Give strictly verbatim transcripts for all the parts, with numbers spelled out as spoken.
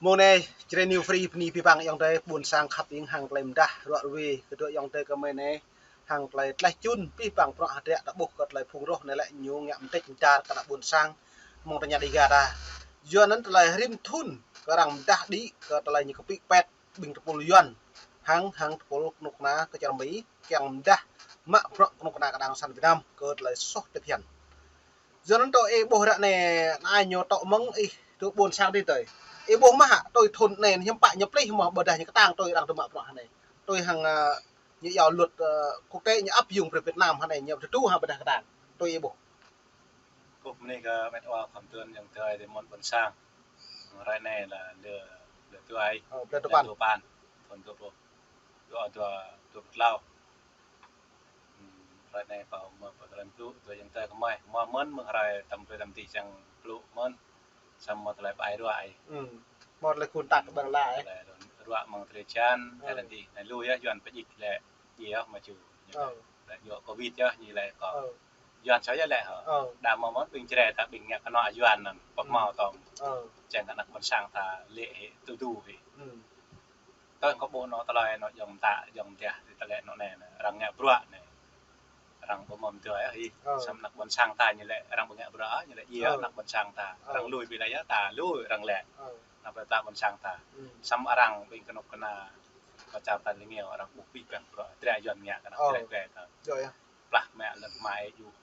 Mông anai, Jrai New Free bơni abih bang ayŏng adơi ƀuôn sang khăp ing hăng tơlơi mơdah ruă rơwe, kơdŏ ayŏng adơi kơmơi anai, hăng tơlơi tlaih čun abih bang bruă hơdră ta ƀuh kơ tơlơi phung roh anai lĕ ñu ngă mơdĕč mơdar kơ ană ƀuôn sang mơ̆ng tơña Dega ta. Yua anŭn tơlơi rĭm thŭn kơ arăng mơdah đĭ kơ tơlơi ñu kơpĭ pet ƀing tơpul Yuan hăng, hăng tơpul kơnuk kơna kơ čar Mi kiăng mơdah mă bruă kơnuk kơna kơđang săn Việt Nam kơ tơlơi soh tơphiăn. Yua anŭn tơ ih ƀuh ră anai, anai ñu tŏ mơ̆ng ih tơ ƀuôn sang adih tơi. Ih ƀuh mơ̆ hă, tui thŭn anai hiư̆m pă ñu plih mơ̆ ƀôdah ñu kơtang tui arăng tơ mă bruă hă anai. Tui hăng, ơ, ñu iâu luật, ơ, quốc tế ñu áp dụng brơi Việt Nam hă anai, ñu tơdu hă ƀôdah kơtang. Tui ih ƀuh. Kơkuh bơni kơ met wa khŏm tuan ayŏng adơi tơ mơ̆n ƀuôn sang. Hrơi anai lĕ lơ, lơ tuai. Ơ, lơ tuai. Lơ tuai păn. Thŭn dua pluh, dua, dua, dua pluh klâo. Hrơi anai pă mơ̆ pă tơlơi blŭ, tui ayŏng adơi kơmơi. Mơ̆ mơ̆n mơ̆ng hrơi tăm tui tăm tih čang blŭ mơ̆n. Samơ̆ tơlơi ƀai ruă ai. Mơ̆ tơlơi kơnuk kơna ƀar la ai. Tơlơi ruă mơ̆ng tơlơi jan, tơlơi tih. Anai lu yơh, Yuan pơjik lĕ, djai yơh mă ču. Lĕ yua covid yơh, ñu lĕ kơ. Yuan soh yơh lĕ hă. Đa mơ̆ mơ̆n ƀing Jrai ta ƀing ngă kơnuk Yuan anŭn, pơmâo tong. Čang kơ ană ƀuôn sang ta lĕ hĭ, tơdu hĭ. Tơl kơ ƀu anŏ tơlơi anŏ jŏng mơta, jŏng mơtiah, tơlơi anŏ anai, arăng ngă bruă anai. Arăng ƀu mơ̆ mơdơi ôh hĭ. Samơ̆ ană ƀuôn sang ta ñu lĕ, arăng ƀu ngă bruă, ñu lĕ djai ană ƀuôn sang ta. Arăng lui ƀiă lĕ yơh, ta lui arăng lĕ. Ană plơi pla ƀuôn sang ta. Samơ̆ arăng ƀing kơnuk kơna, kơ čar ta lĕ ñu, arăng ƀuh abih bang bruă, drơi Yuan ngă kơ ană drơi ƀe ta. Plah mă lŏn mai yơh.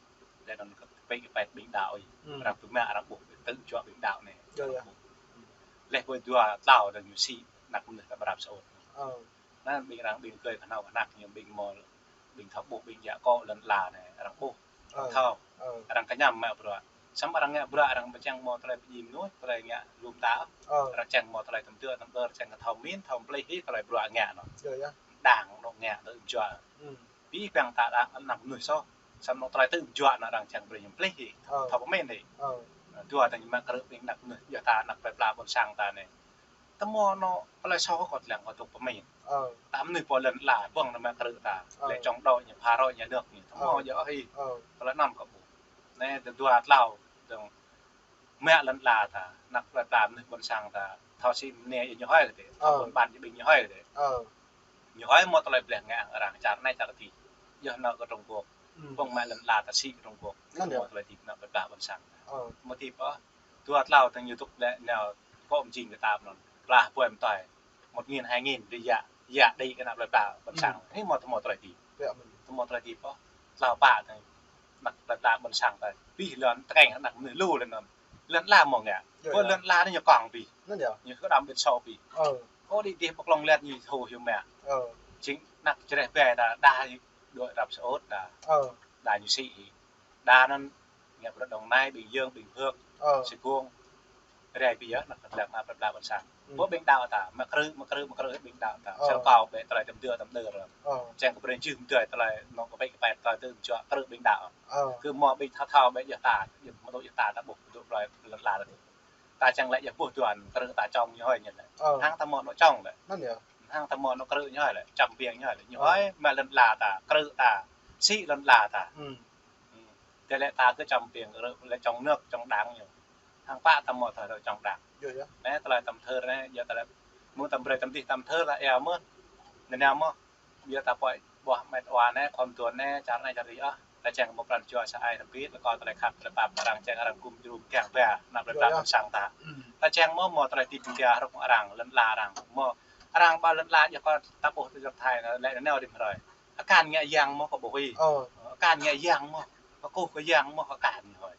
Lĕ anŭn kơ pĕ kơ pĕ ƀing đaŏ ih. Arăng tŭ mă arăng ƀuh tơ̆ juă ƀing đaŏ anai. Lĕ pơ dua klâo dơ̆ng ñu sĭ ană mơnuih ta ƀrap sơut. Anŭn ƀing arăng ƀing kơi kơnuk kơna ñu ƀing mơ̆ ƀing thâo ƀuh ƀing djă kơ lŏn ala anai arăng ƀuh. Thâo. Arăng kơñăm mă bruă. Samơ̆ arăng ngă bruă arăng ƀu čang mơ̆ tơlơi pơjing mơnuih, tơlơi ngă lŏm ta. Arăng čang mơ̆ tơlơi tơm tơ̆ tơm tơ̆, čang kơ thâo min, thâo plih hĭ tơlơi bruă ngă anŭn. Đang anŏ ngă tơ̆ juă. Abih bang ta đa ană mơnuih soh. Samơ̆ anŏ tơlơi tơ̆ juă anŭn arăng čang brơi ñu plih hĭ. Thâo pơmĭn hĭ. Dua tơ̆ng mă krư̆ ƀing ană mơnuih, yua ta ană plơi pla ƀuôn sang ta anai. Tơmơ̆ anŏ tơlơi soh kơ tơlơi kơ tŭk pơmĭn. Ta mơnuih pơ lŏn ala, ƀơ̆ng anŭn mă krư̆ ta. Lĕ čong đôč ñu, phara ñu, nơ̆k ñu. Tơmơ̆ yơh hĭ. Tơlơi anŭn kơ ƀuh. Anai tơ dua klâo, dơ̆ng mă lŏn ala ta, ană plơi pla mơnuih ƀuôn sang ta, thâo sĭ mơnê ñu hơi kơ tê, thâo ƀôn ƀan ñu ƀing ñu hơi kơ tê. Ñu hơi mơ̆ tơlơi bleh ngă arăng čar anai čar adih. Yơh anŏ kơ Trung Quốc. Ƀơ̆ng mă lŏn ala ta sĭ kơ Trung Quốc. Mơ̆ tơlơi tip ană plơi pla ƀuôn sang ta. Mơ̆ tip ôh, dua klâo tơ̆ng ñu tŭk lĕ nao kơ mơjing kơ ta anŭn. Pla ƀuai mơtai. Một nghìn, hai nghìn, dih yă, yă đĭ kơ ană plơi pla ƀuôn sang. Hĭ mơ̆ tơmơ̆ tơlơi tip. Tơmơ̆ tơlơi tip ôh. Klâo pă tơ̆ng ană plơi pla ƀuôn sang ta. Abih lŏn tơkeng ană mơnuih lu lĕ anŭn. Lŏn ala mơ̆ ngă. Pơ lŏn ala anai ñu kơ̆ng abih. Ñu kơđăm ƀing sô abih. Kơ đĭ dih pơklŏng lĕ ñu hơ̆ hyu mă. Jing ană čơreh ƀe đa, đa đuaĭ ƀrap sơut đa. Đa ñu sĭ hĭ. Đa anŭn ngă bruă Đồng Nai, Bình Dương, Bình Phước, Sài Gòn. Rai ƀiă ană plơi pla, ană plơi pla ƀuôn sang. Pơ ƀing đaŏ ta, mă krư̆, mă krư̆, mă krư̆ ƀing đaŏ ta. Sơ kâo ƀĕ tơlơi tơm tơ̆ tơm tơ̆. Čang kơ brơi jưh mơdơi tơlơi anŏ kơ ƀĕ kơ ƀĕ tơlơi tơ̆ juă krư̆ ƀing đaŏ. Kơ mơ̆ ƀing thâo thâo ƀĕ yơh ta, yơh mơ̆ tŭ yơh ta, ta ƀuh tŭ plơi lŏn ala ta. Ta čang lĕ yơh ƀuh tuan krư̆ ta čong ñu hơi ñu lĕ. Hăng ta mơ̆ anŏ čong lĕ. Hăng ta mơ̆ anŏ krư̆ ñu hơi lĕ, čăm piêng ñu hơi lĕ. Ñu hơi mă lŏn ala ta, krư̆ ta, sĭ lŏn ala ta. Tơlơi ta kơ čăm piêng, krư̆ lĕ čong nơ̆k, čong đang ñu. Hăng pă ta mơ̆ tơlơi čong đang. Anai tơlơi tơm tơ̆ anai, yua tơlơi mơ̆ tơm brơi tơm dih tơm tơ̆ ta eo mơ̆n. Anai nao mơ̆, yua ta pơhiăp ƀuh met wa anai, khŏm tuan anai, čar anai čar adih ôh. Ta čang mơ̆ pran jua sa ai tơm pit, lĕ kơ tơlơi khăp, tơlơi pap, arăng čang arăng gum jrum kiăng ba, ană plơi pla ƀuôn sang ta. Ta čang mơ̆, mơ̆ tơlơi tip mơ̆ hrup arăng, lŏn ala arăng, mơ̆ arăng ƀă lŏn ala yơh kơ ta ƀuh tơjăp thai, lĕ nao rĭm hrơi. Akan ngă yang mơ̆ kơ ƀuh hĭ. Akan ngă yang mơ̆, kơkuh kơ yang mơ̆, akan ñu hơi.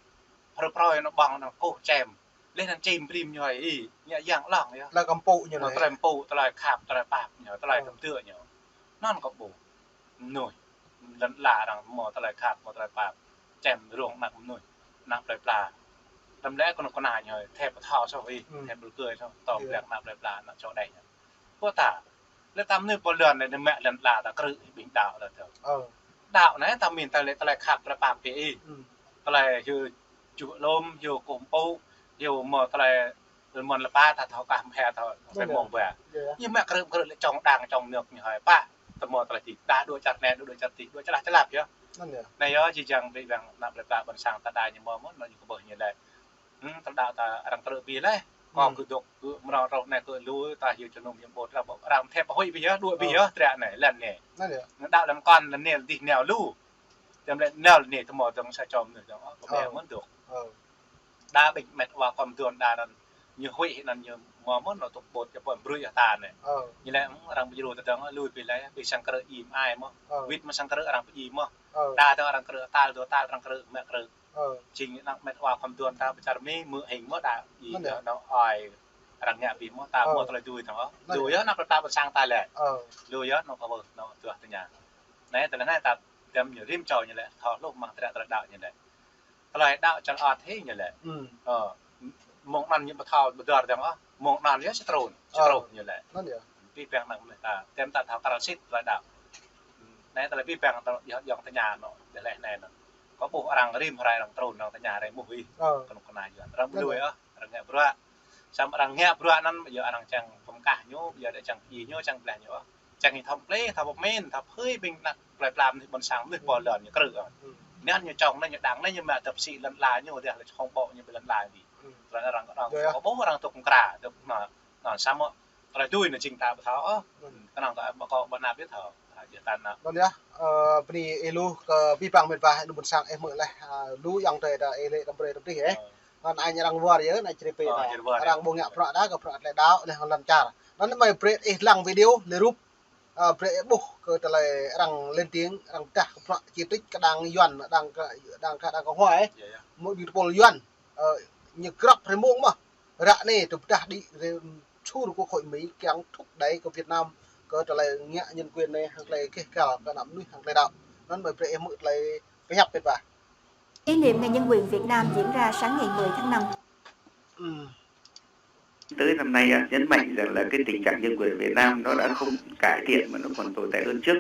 Hrơi prơi anŏ ƀơ̆ng anŏ kơkuh čem. Leh anŭn čem brĭm ñu hơi hĭ. Ngă yang lăng yơh. Tơlơi kơmpŭ ñu anai. Tơlơi kơmpŭ, tơlơi khăp, tơlơi pap ñu, tơlơi tơm tơ̆ ñu. Anŭn kơ ƀuh. Mơnuih. Lŏn ala arăng mơ̆ tơlơi khăp, mơ̆ tơlơi pap. Čem rông ană mơnuih. Ană plơi pla. Đăm lĕ kơnuk kơna ñu hơi. Thep pơthâo soh hĭ. Thep bơl kơi soh. Tơm blek ană plơi pla, ană čô đeh ñu. Pơ ta. Lĕ ta mơnuih pơ lŏn anai, anai mă lŏn ala ta krư̆ ƀing đaŏ ta tơ̆. Đaŏ anai ta min ta lĕ tơlơi khăp tơlơi pap pĕ ih. Tơlơi hyu čuh lŏm, hyu kơkuh pơpŭ, hyu mơ̆ tơlơi lơmơ̆n lơpa ta thâo kah mhe thâo tơlơi mơ̆ng ba. Ñu mă krư̆ krư̆ lĕ čong đang čong nơ̆k ñu hơi pă. Tơmơ̆ tơlơi tip đa đuaĭ čar anai, đuaĭ čar adih, đuaĭ čơlah čơlap yơh. Anai yơh, či jang ƀing ană plơi pla ƀuôn sang ta đa ñu mơ̆ mơ̆n, ñu kơ ƀuh ñu lĕ. Tơlơi đaŏ ta arăng krư̆ ƀiă leh. Kâo kơ dŏ kơ mrâo rŏh anai kơ lu ta yua čơnŭm yơh ƀu trăp. Arăng thep huĭ ƀing yơh, đuaĭ ƀing yơh, trăp anai, lŏn anai. Anŭn yơh. Đaŏ lŏn kơn lŏn anai dih nao lu. Tơm lĕ nao lŏn anai tơmâo dơ̆ng sa čô mơnuih dơ̆ng, ƀu ƀe mơ̆n dŏ. Đa ƀing met wa khŏm duôn đa anŭn ñu huĭ anŭn ñu mơ̆ mơ̆n nao tŭk ƀôt čơpơ̆n brơi yơh ta anai. Ñu lĕ, hm, arăng ƀu djru tơdơ̆ng, lui ƀing lĕ, ƀing sang krư̆ im ai mơ̆n. Wĭt mơ̆ng sang krư̆ arăng ƀu im mơ̆n. Đa tơ̆ng arăng krư̆ tal, dua tal arăng krư̆ mă krư̆. Jing anŭn met wa khŏm duôn ta pơčar mi, mơ̆ hing mơ̆ đa, i, anŭn, anŭn ơi, arăng ngă ƀing mơ̆ ta mơ̆ tơlơi dui tơ̆ng. Dui yơh anŭn pơtăp ƀôn sang ta lĕ. Dui yơh anŭn kơ ƀu, anŭn tuah tơña. Anai, tơlơi anai ta, tơm ñu rĭm čô ñu lĕ, thâo hluh mơ̆ng trăp tơlơi đaŏ ñu lĕ. Tơlơi đaŏ čar ăt hĭ ñu lĕ. Ơ, mơ̆ng anŭn ñu ƀu thâo ƀu dơ̆r dơ̆ng ôh, mơ̆ng anŭn yơh čơtrun, čơtrun ñu lĕ. Abih bang anŭn mơnuih ta, tơm ta thâo krăn sĭt tơlơi đaŏ. Anai tơlơi abih bang ta yơh, yơh tơña anŭn, dêh leh anai anŭn. Kâo ƀuh arăng rĭm hrơi arăng trun, arăng tơña rai mơ̆ ih. Kơnuk kơna Yuan. Arăng ƀu lui ôh, arăng ngă bruă. Samơ̆ arăng ngă bruă anŭn, yua arăng čang pơmkah ñu, yua đa čang pơjing ñu, čang blah ñu. Čang hĭ thâo pơplih, thâo pơmĭn, thâo phơi ƀing ană plơi pla mơnuih ƀôn sang mơnuih pô lŏn ñu krư̆. Anŭn ñu čong anai ñu đang anai ñu mă tơpsĭ lŏn ala ñu, dêh lĕ čơhŏng ƀô̆ ñu ƀơi lŏn ala ñu. Tơlơi arăng kơnơ̆ng kâo ƀuh arăng dŏ kơmra, dŏ anŭn, anŭn samơ̆ tơlơi dui anŭn jing ta ƀu thâo ôh. Kơnơ̆ng kâo ƀu kâo ƀu nao ƀiă thâo. Yơh ta anŭn. Anŭn yơh, ơ, bơni ih lu kơ abih bang met wa ană ƀôn sang ih hmư̆ laih, ơ, lu ayŏng adơi ta ih lĕ tơm brơi tơm tih ih. Anŭn ai arăng wơr yơh, ană črê pê ta. Arăng ƀu ngă bruă đa kơ bruă tơlơi đaŏ leh hăng lŏn čar. Anŭn mơi brơi ih lăng video lĕ rup. Ơ, brơi ih ƀuh kơ tơlơi arăng lên tiếng, arăng dah kơ bruă chi tiết kơ đang Yuan, đang kơ, đang kơ, đang kơ huai. Mơ̆ ƀing tơpul Yuan, ơ, ñu grăp hrơi mông mơ̆n. Ră anai tơdah đĭ hrơi čur Quốc hội Mỹ kiăng thúc đẩy kơ Việt Nam kơ tơlơi ngă nhân quyền anai hăng tơlơi keh kal kơ ană mơnuih hăng tơlơi đaŏ. Anŭn mơi brơi ih hmư̆ tơlơi pơhiăp pĕt wa. Kỷ niệm Ngày Nhân quyền Việt Nam diễn ra sáng ngày mười tháng năm. Tới năm nay, à, nhấn mạnh rằng là cái tình trạng nhân quyền ở Việt Nam nó đã không cải thiện mà nó còn tồi tệ hơn trước.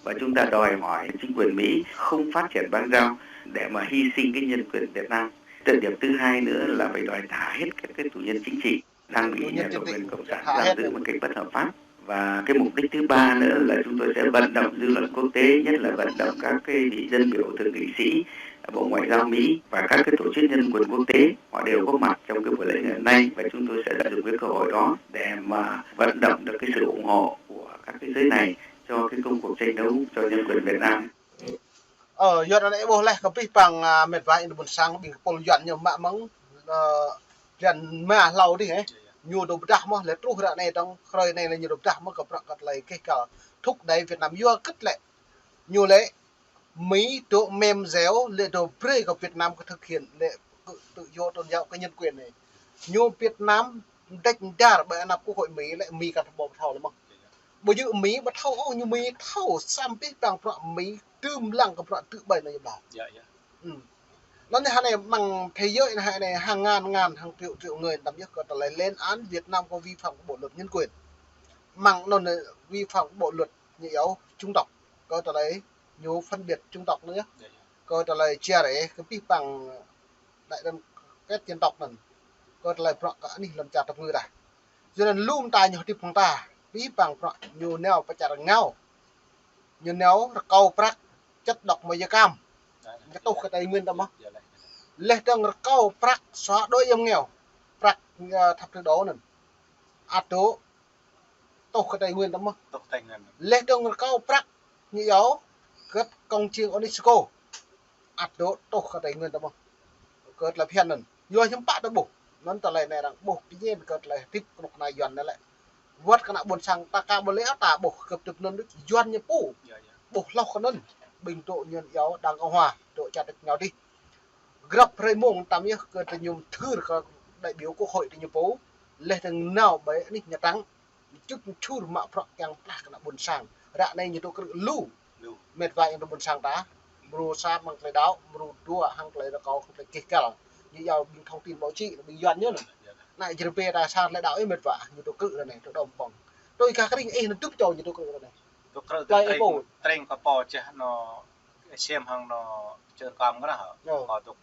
Và chúng ta đòi hỏi chính quyền Mỹ không phát triển băng giao để mà hy sinh cái nhân quyền Việt Nam. Cái điểm thứ hai nữa là phải đòi thả hết các cái tù nhân chính trị đang bị nhà cầm quyền cộng sản giam giữ một cách bất hợp pháp. Và cái mục đích thứ ba nữa là chúng tôi sẽ vận động dư luận quốc tế, nhất là vận động các cái vị dân biểu, thượng nghị sĩ, Bộ Ngoại giao Mỹ và các cái tổ chức nhân quyền quốc tế, họ đều có mặt trong cái buổi lễ ngày hôm nay và chúng tôi sẽ tận dụng cái cơ hội đó để mà vận động được cái sự ủng hộ của các cái giới này cho cái công cuộc tranh đấu cho nhân quyền Việt Nam. Ơ, yua anŭn ih ƀuh laih kơ abih bang, ơ, met wa ană ƀôn sang ƀing tơpul Yuan ñu mă mơ̆ng, ơ, blan rơma hlâo dih, ơ. Ñu dŏ pơdah mơ̆n, leh truh ră anai tơ̆ng hrơi anai lĕ ñu dŏ pơdah mơ̆n kơ bruă kơ tơlơi keh kal thúc đẩy Việt Nam yua kơ lĕ. Ñu lĕ Mỹ dŏ mem djeo lĕ dŏ brơi kơ Việt Nam kơ thực hiện lĕ kơ tự do tôn giáo kơ nhân quyền anai. Ñu Việt Nam đĕč dar ƀơi anăp Quốc hội Mỹ lĕ Mỹ kăn ƀu thâo lĕ mơ̆n. Ƀu djơ̆ Mỹ ƀu thâo ôh, ñu Mỹ thâo, samơ̆ abih bang bruă Mỹ tơm lăng kơ bruă tơƀai anai yơh ƀă. Anŭn anai hơnai mơ̆ng thế giới anai hơnai hàng ngàn ngàn, hàng triệu triệu người tơm yơh kơ tơlơi lên án Việt Nam có vi phạm bộ luật nhân quyền. Mơ̆ng anŭn vi phạm bộ luật ñu iâu chủng tộc, kơ tơlơi ñu phân biệt chủng tộc anŭn yơh. Kơ tơlơi chia rẽ kơ abih bang đại đoàn kết dân tộc anŭn. Kơ tơlơi bruă kơ anih lŏn čar tơpơngư ta. Yua anŭn lŏm ta ñu hơdip hăng ta, abih bang bruă ñu nao pơčar ngao. Ñu nao rơkâo prăk chất độc màu da cam. Ñu tuh kơ Tây Nguyên ta mơ̆n. Leh dơ̆ng rơkâo prăk xóa đói giảm nghèo. Prăk, ơ, thập tự đó anŭn. Ăt dŏ tuh kơ Tây Nguyên ta mơ̆n. Leh dơ̆ng rơkâo prăk ñu iâu kơ công trình UNESCO. Ăt dŏ tuh kơ Tây Nguyên ta mơ̆n. Kơ tơlơi phiăn anŭn. Yua hiư̆m pă ta ƀuh. Anŭn tơlơi anai arăng ƀuh pơñen kơ tơlơi hơdip kơnuk kơna Yuan anai lĕ. Wơ̆t kơ ană ƀôn sang ta ka ƀu lĕ ta ƀuh kơ tơp anŭn Yuan ñu pô. Ƀuh hloh kơ anŭn. Ƀing dŏ ñu iâu đang kơ hua. Dŏ čar tơ̆ ngao dih. Grăp hrơi mông tơm yơh kơ tơñum thưr kơ đại biểu Quốc hội tơñum pô. Leh dơ̆ng nao ƀơi anih Nhà Trắng. Čŭt čur mă bruă kiăng pơblah kơ ană ƀôn sang. Ră anai ñu dŏ krư̆ lu. Met wa ană ƀôn sang ta. Mrô sa mơ̆ng tơlơi đaŏ, mrô dua hăng tơlơi rơkâo, hăng tơlơi keh kal. Ñu iâu ƀing thông tin báo chí, ƀing Yuan ñu anŭn. Ană Jrai pê ta sa tơlơi đaŏ ih met wa, ñu dŏ krư̆ ră anai, dŏ đom pơ̆ng. Tui kah kơ ring ih anŭn tŭp čô ñu dŏ krư̆ ră anai. Dŏ krư̆ tơlơi ih pô. Tring kơ pô čeh anŭn, ih sem hăng anŭn čơr kăm kơ anŭn hă. Kơ dŏ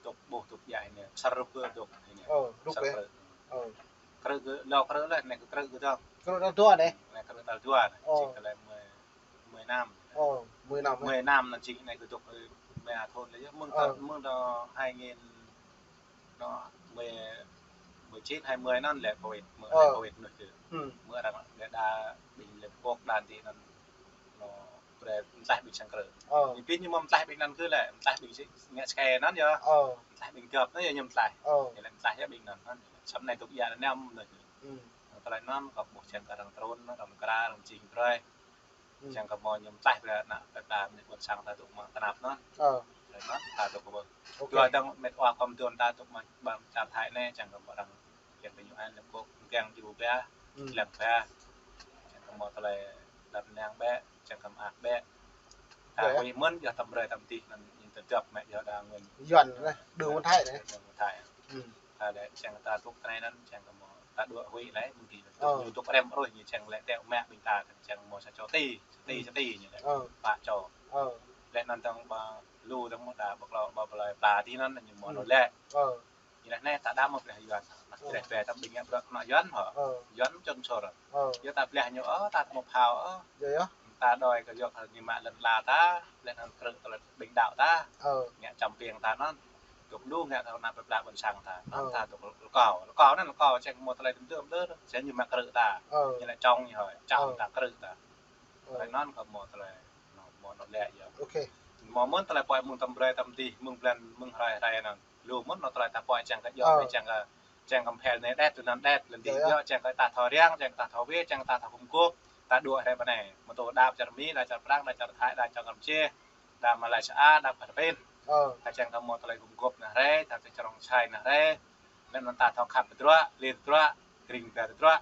dŏ ƀuh dŏ djai anai, sar rup kơ dŏ anai. Ơ, rup sar ih. Krư̆. Ơ. Krư̆ kơ, lŏ krư̆ leh, anai kơ krư̆ kơ dŏ. Krư̆ tal dua anai. Anai krư̆ tal dua anai. Ơ. Čih kơ leh mười, mười năm. Ơ, mười năm. Mười năm anŭn čih anai kơ dŏ, ơ, mười thôn leh yơh. Mơ̆ng, ơ, ta, mơ̆ng ta hai nghìn, anŭn, mười, mười chín, hai mươi anŭn lĕ Covid, mơ̆ lĕ Covid anŭn kơ. Mơ̆ arăng lĕ đa ƀing Liên Hợp Quốc đa ti anŭn, ñu brơi mơtlaih ƀing sang krư̆. Ơ. Ñu ƀing ñu mơ̆ mơtlaih ƀing anŭn kơ lĕ, mơtlaih ƀing si ngă skai anŭn yơh. Ơ. Mơtlaih ƀing gơ̆p anŭn yơh ñu mơtlaih. Ơ. Ñu lĕ mơtlaih yơh ƀing anŭn, anŭn. Samơ̆ anai tŭk ia anŭn ñu. Ơ. Tơlơi anŭn kâo ƀuh čang kơ arăng trŭn, arăng kra, arăng jing brơi. Čang kơ mơ̆ ñu mơtlaih brơi ană plei pla mơnuih ƀôn sang ta tŭk mơ̆ng tơnap anŭn. Ơ. Tơlơi anŭn ta tŭk kơ ƀuh. Ok. Dua dơ̆ng met wa kơ mơ̆ng tơnap ta tŭk mơ̆ng ƀăng čar Thái anai, čang kơ mơ̆ arăng kiăng kơ ñu an lĕ kŏk kiăng ju ba, lăng ba. Čang kơ mơ̆ tơlơi đam nang bĕ, čang kơ mơak bĕ. Ta huĭ mơ̆n yơh tăm brơi tăm tih anŭn ñu tơdăp mơ̆ yơh đa nguen. Yuan anai, đơ mơ̆n Thái anai. Đơ mơ̆n Thái. Ta lĕ čang ta tŭk anai anŭn, čang kơ mơ̆ ta đuaĭ huĭ lĕ, mơ̆ng tih. Ơ. Ñu tŭk rem roi ñu čang lĕ teo mă ƀing ta, čang mơ̆ sa čô ti, sa ti, sa ti ñu lĕ. Ơ. Pă čô. Ơ. Lĕ anŭn tơ̆ng ƀa lu tơ̆ng mơ̆ đa ƀơ̆k lŏ ƀa plei pla ti anŭn ñu mơ̆ nô lĕ. Ơ. Ñu lĕ anai ta đa mơ̆ plei Yuan. Mă plei pla tăm ƀing ngă bruă kơnă Yuan hŏ. Ơ. Yuan čŏng sor. Ơ. Yua ta plei ñu ơ, ta tơmơ̆ phao ơ. Yơh, yơh. Ta đơi kơ yua kơ ñu mă lŏn ala ta, lĕ anŭn krư̆ tơlơi ƀing đaŏ ta. Ơ. Ngă čăm piêng ta anŭn. Tŭk lu ngă kơ ană plei pla ƀôn sang ta. Anŭn ta tŭk rơkâo. Rơkâo anŭn rơkâo čang mơ̆ tơlơi tơm tơm đơ. Čang ñu mă krư̆ ta. Ơ. Ñu lĕ čŏng ñu hŏ, čăm ta krư̆ ta. Ơ. Tơlơi anŭn kơ mơ̆ tơlơi, mơ̆ nô lĕ yơh. Ok. Mơ̆ mơ̆n tơlơi pơai mơ̆ng tăm brơi tăm tih, mơ̆ng blan, mơ̆ng hrơi hrơi anŭn. Lu mơ̆n nô tơlơi ta pơai čang kơ yua, ơ, čang kơ, čang kơ mơhel anai đet, tui anŭn đet, lŏn dih yơh, čang kơ ta thâo riăng, čang kơ ta thâo wê, čang kơ ta thâo gum gôp, ta đuaĭ hrơi ƀơi anai. Mơ̆ tơ đa pơ čar Mi, đa čar Prang, đa čar Thái, đa čar Kampuchia, đa Malaysia, đa Philippin. Ơ. Ta čang kơ mơ̆ tơlơi gum gôp anai hrơi, ta tơ črông čai anai hrơi. Lĕ anŭn ta thâo khăp tơdruă, lĕ tơdruă, kring tơdruă.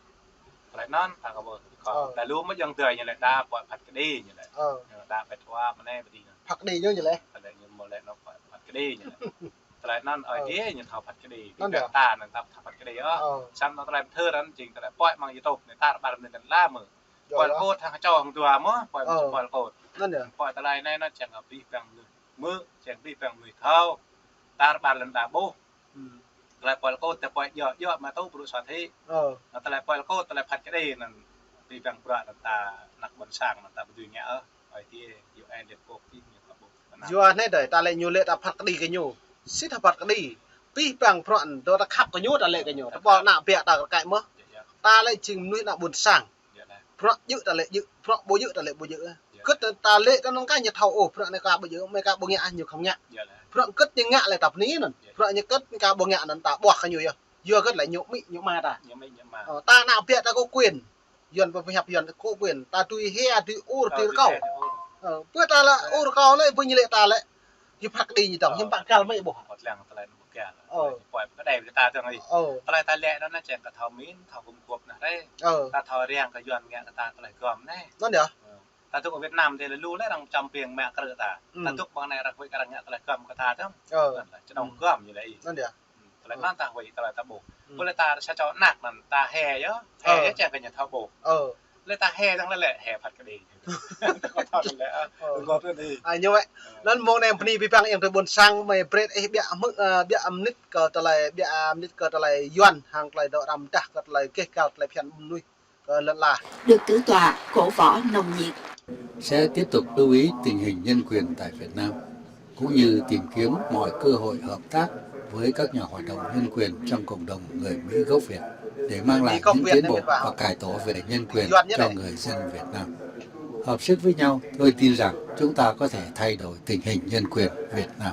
Tơlơi anŭn ta kơ ƀuh kơ. Ơ. Đa lu mơ̆ yŏng dơi ñu lĕ đa pơai phat kơđi ñu lĕ. Ơ. Ñu đa phat wa mơ̆ anai ƀơi dih anŭn. Phat kơđi ñu lĕ. Tơlơi ñu mơ̆ lĕ anŭn pơai phat kơđi ñu lĕ. Tơlơi anŭn ơi, ơ, dih ñu thâo phat kơđi. Anŭn yơh. Ta anŭn ta thâo phat kơđi ơ. Ơ. Samơ̆ anŭn tơlơi pơthâo anŭn jing tơlơi pơai mơ̆ng YouTube anai tar ƀar mơnuih lĕ mơ̆. Yơh. Pơai kŏt hăng čô hăng dua mơ̆, pơai, ơ, pơai kŏt. Anŭn yơh. Pơai tơlơi anai anŭn čang kơ abih bang mơnuih mơ̆, čang abih bang mơnuih thâo. Tar ƀar lŏn đa ƀuh. Tơlơi pơai kŏt, tơlơi pơai djơ̆, djơ̆ mă tŭ bruă soh thĭ. Ơ. Tơlơi pơai kŏt, tơlơi phat kơđi anŭn. Abih bang bruă anŭn ta ană ƀôn sang anŭn ta ƀu dưi ngă ôh. Ơi, ti U N Liên Hợp Quốc ti ñu ta ƀuh. Yua anai dơi, ta lĕ ñu lĕ ta phat kơđi kơ ñu. Sĭt ta phat kơđi. Abih bang bruă anŭn, dŏ ta khăp kơ ñu, ta lĕ kơ ñu. Ta ƀuh ană ƀiă ta kơ kăi mơ̆. Yơh, yơh. Ta lĕ jing mơnuih ană ƀôn sang. Yơh, yơh. Bruă djơ̆ ta lĕ djơ̆, bruă ƀu djơ̆ ta lĕ ƀu djơ̆. Yơh. Kơ̆t ta lĕ ta anŭn kơ ñu thâo ôh, bruă anai kơ ƀu djơ̆, mơ̆ kơ ƀu ngă ñu khŏm ngă. Yơh, yơh. Bruă kơ̆t ñu ngă lĕ ta bơni anŭn. Yơh. Bruă ñu kơ̆t ñu kơ ƀu ngă anŭn ta ƀuah kơ ñu yơh. Yua kơ̆t lĕ ñu amĭ ñu ama ta. Ñu amĭ ñu ama. Ơ, ta ană ƀiă ta kơ quyền. Yuan pơhiăp Yuan kơ quyền. Ta tui hia, tui ur, tui rơkâo. Ơ, tui hia, tui ur. Ơ, pơ ta lĕ ur rơkâo lĕ, pơ ñu lĕ ta lĕ. Ñu phat kơđi ñu tơ̆ng, ñu ƀă găl mơ̆ ƀuh. Ơ, tơlơi anŭn ƀu găl. Ơ. Pơai pơđai kơ ta tơ̆ng ih. Ơ. Tơlơi ta lĕ anŭn anai čang kơ thâo min, thâo gum gôp anai hrơi. Ơ. Ta thâo riăng kơ Yuan ngă kơ ta tơlơi gơ̆m anai. Anŭn yơh. Ơ. Ta tŭk Việt Nam dih lĕ lu lĕ arăng čăm piêng mă krư̆ ta. Ta tŭk ƀơi anai arăng huĭ kơ arăng ngă tơlơi gơ̆m kơ ta tơ̆ng. Ơ. Anŭn lĕ čơdơ̆ng gơ̆m ñu lĕ ih. Anŭn yơh. Tơlơi anŭn ta huĭ tơlơi ta ƀuh. Ơ. Pơ lĕ ta sa čô ană anŭn ta he yơh. He yơh čang kơ ñu thâo ƀuh. Ơ. Lĕ ta he tơ̆ng lĕ lĕ he phat kơđi. Ơ. Ơ. Anŭn mơ̆ng anai bơni abih bang ayŏng adơi ƀôn sang mơi brơi ih ƀiă mơ̆, ơ, ƀiă mơnit kơ tơlơi, ƀiă mơnit kơ tơlơi Yuan hăng tơlơi dŏ răm dah kơ tơlơi gêh gal tơlơi phiăn mơnuih kơ lŏn ala. Được cử tọa, cổ võ nồng nhiệt. Sẽ tiếp tục lưu ý tình hình nhân quyền tại Việt Nam, cũng như tìm kiếm mọi cơ hội hợp tác với các nhà hoạt động nhân quyền trong cộng đồng người Mỹ gốc Việt để mang lại những tiến bộ và cải tổ về nhân quyền cho người dân Việt Nam. Hợp sức với nhau, tôi tin rằng chúng ta có thể thay đổi tình hình nhân quyền Việt Nam.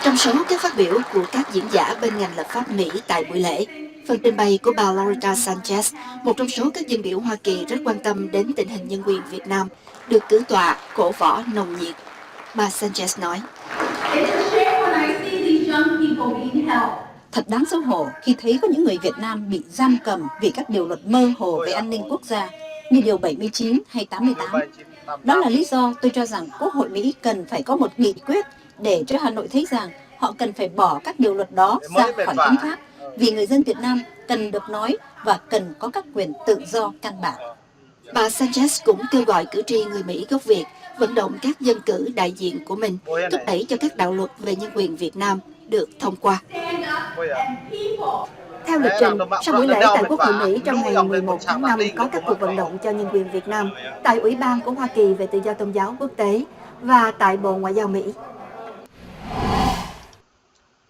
Trong số các phát biểu của các diễn giả bên ngành lập pháp Mỹ tại buổi lễ, phần trình bày của bà Loretta Sanchez, một trong số các dân biểu Hoa Kỳ rất quan tâm đến tình hình nhân quyền Việt Nam, được cử tọa, cổ võ nồng nhiệt. Bà Sanchez nói: It's a shame when I see these young people being held. Thật đáng xấu hổ khi thấy có những người Việt Nam bị giam cầm vì các điều luật mơ hồ về an ninh quốc gia như Điều bảy mươi chín hay tám mươi tám. Đó là lý do tôi cho rằng Quốc hội Mỹ cần phải có một nghị quyết để cho Hà Nội thấy rằng họ cần phải bỏ các điều luật đó ra khỏi hiến pháp, vì người dân Việt Nam cần được nói và cần có các quyền tự do căn bản. Bà Sanchez cũng kêu gọi cử tri người Mỹ gốc Việt vận động các dân cử đại diện của mình thúc đẩy cho các đạo luật về nhân quyền Việt Nam được thông qua. Theo lịch trình, sau buổi lễ tại Quốc hội Mỹ trong ngày mười một tháng năm có các cuộc vận động cho nhân quyền Việt Nam tại Ủy ban của Hoa Kỳ về Tự do Tôn giáo quốc tế và tại Bộ Ngoại giao Mỹ.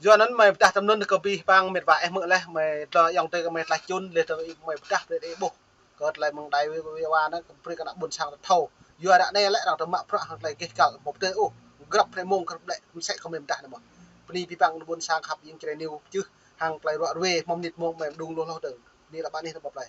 Yua anŭn mơi pơdah tơm anŭn kơ abih bang met wa ih hmư̆ laih, mơi tơlơi ayŏng adơi kơ mơi tơlơi čun laih tơ mơi pơdah brơi ih ƀuh. Kơ tơlơi mơ̆ng đai wai wa anŭn kơ brơi kơ ană ƀôn sang ta thâo. Yua ră anai lĕ arăng tơ mă bruă hăng tơlơi gêh găl hmâo pơdơi ôh. Grăp hrơi mông grăp ƀlĕ mơsĕ kơ mơi pơdah anai mơ̆n. Bơni abih bang ƀôn sang khăp jing Jrai News pơjưh hăng tơlơi ruă ruê hmâo mơnit mông mơi mơđung hloh hloh dơ̆ng. Bơni lăp anih ta ƀuh plơi.